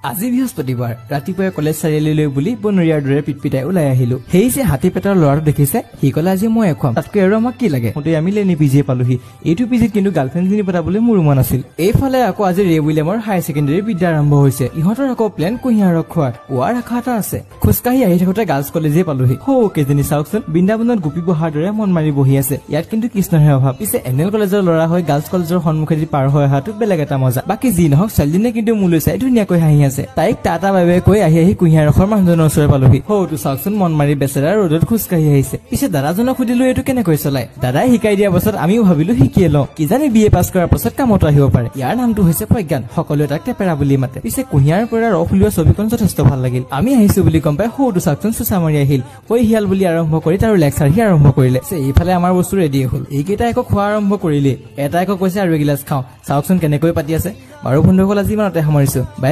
আজি বৃহস্পতিবাৰ ৰাতিপুৱাই কলেজ চাৰিআলিলৈ বুলি বনৰীয়াৰ দৰে পিটপিটাই ওলাই আহিলো। সেই যে হাতী পেটৰ ল'ৰাটো দেখিছে, সি ক'লে আজি মই খুৱাম, তাতকৈ আৰু আমাক কি লাগে। গোটেই আমি লেনি পিজিয়ে পালোহি। এইটো পিজিত কিন্তু গাৰ্লফ্ৰেণ্ডজনী পতাবলৈ মোৰো মন আছিল। এইফালে আকৌ আজি ৰে উইলিয়ামৰ হায়াৰ ছেকেণ্ডেৰী বিদ্যা আৰম্ভ হৈছে। ইহঁতৰ আকৌ প্লেন কুঁহিয়াৰ ৰস খোৱাৰ পুৱাৰ আশা এটা আছে। খোজকাঢ়ি আহি থাকোঁতে গাৰ্লছ কলেজে পালোহি। সৌ কেইজনী চাওকচোন, বৃন্দাবনত গোপী বহাৰ দৰে মন মাৰি বহি আছে। ইয়াত কিন্তু কৃষ্ণৰহে অভাৱ। পিছে এন এল কলেজৰ ল'ৰা হৈ গাৰ্লছ কলেজৰ সন্মুখেদি পাৰ হৈ অহাটো বেলেগ এটা মজা। বাকী যি নহওক, ছোৱালীজনীয়ে কিন্তু মোলৈ চাই ধুনীয়াকৈ হাঁহি আছে। তাইক টাটা বাই কৈ আহি আহি কুঁহিয়াৰ ৰসৰ মানুহজনৰ ওচৰে পালোহি। সৌটো চাওকচোন, মন মাৰি বেচেৰা ৰ'দত খোজকাঢ়ি আহিছে। পিছে দাদাজনক সুধিলো এইটো কেনেকৈ চলাই। দাদাই শিকাই দিয়াৰ পাছত আমিও ভাবিলো শিকিয়ে লওঁ, কিজানি বি এ পাছ কৰাৰ পাছত কামতো আহিব পাৰে। ইয়াৰ নামটো হৈছে প্ৰজ্ঞান, সকলোৱে তাক টেপেৰা বুলি মাতে। পিছে কুঁহিয়াৰ পৰা ৰস উলিওৱা ছবিখন যথেষ্ট ভাল লাগিল। আমি আহিছো বুলি গম পাই সৌটো চাওকচোন চোচা মাৰি আহিল। ঐ শিয়াল বুলি আৰম্ভ কৰি তাৰ লেকচাৰ সি আৰম্ভ কৰিলে। এইফালে আমাৰ বস্তু ৰেডি হ'ল। এইকেইটা একো খোৱা আৰম্ভ কৰিলেই। এটা একো কৈছে আৰু এগিলাচ খাওঁ। চাওকচোন কেনেকৈ পাতি আছে। বাৰু বন্ধুসকল, আজি ইমানতে সামৰিছো। বাই।